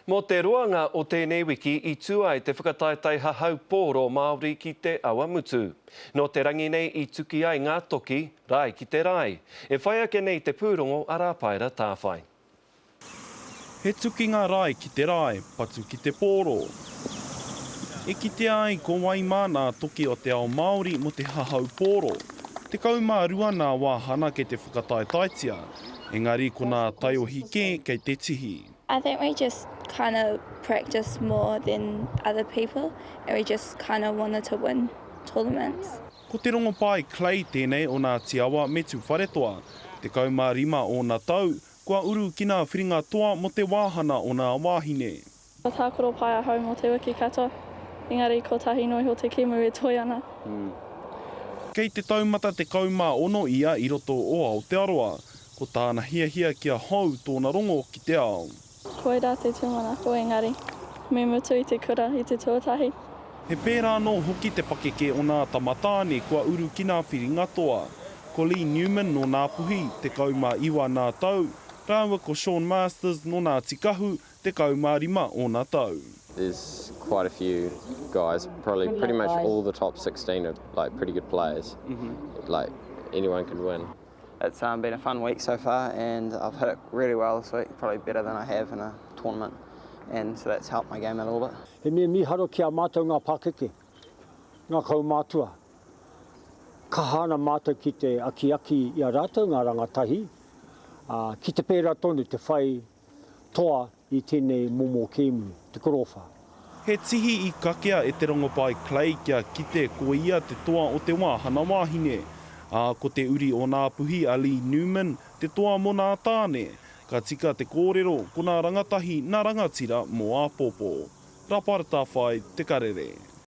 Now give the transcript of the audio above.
Mō te roanga o tēnei wiki i tū ai te whakataetae hahau pōro Māori ki Te Awamutu. Nō te rangi nei i tuki ai ngā toki, rae ki te rae. E whai ake nei te pūrongo a Rāpaera Tāwhai. He tukinga rae ki te rae, patu ki te pōro. E kitea ai ko wai mā nā toki o te ao Māori mō te hahau pōro. 12 nā wāhana kei te whakataetaetia, engari ko nā taiohi kē kei te tihi. I think we just kind of practice more than other people and we just kind of wanted to win tournaments. Ko Te Rongopai Clay tēnei o Ngāti Awa me Tūwharetoa. 15 ōna tau, kua uru ki nā whiringa toa mō te wāhana o nā wāhine. Kua tākaro pai ahau mō te wiki katoa, engari kotahi noa iho te kēmu e toe ana. Kei te taumata 16 ia i roto o Aotearoa. Ko tāna hiahia kia hou tōna rongo ki te ao. Koirā te tūmanako engari me mutu i te kura i te tuatahi. He pērā anō hoki te pakeke o nā tama tāne kua uru ki nā whiringa toa. Ko Lee Newman nō Ngāpuhi, 19 nā tau, rāua ko Shaun Masters nō Ngāti Kahu, 15 ōna tau. There's quite a few guys, probably pretty much all the top 16 are like pretty good players. Like anyone can win. It's um, been a fun week so far and I've hit it really well this week, probably better than I have in a tournament and so that's helped my game a little bit. He mea mīharo ki a mātou ngā pākeke, ngā kaumātua. Kaha ana mātou ki te akiaki i a rātou ngā rangatahi, ā, ki te pērā tonu te whai toa i tēnei momo kēmu, te korowha. He tihi i kakea e Te Rongopai Clay kia kite ko ia te toa o te wāhana wāhine. Ā, ko te uri o Ngāpuhi a Lee Newman te toa mō nā tāne. Ka tika te kōrero, ko nā rangatahi nā rangatira mō āpōpō. Raparata Whai Te Karere.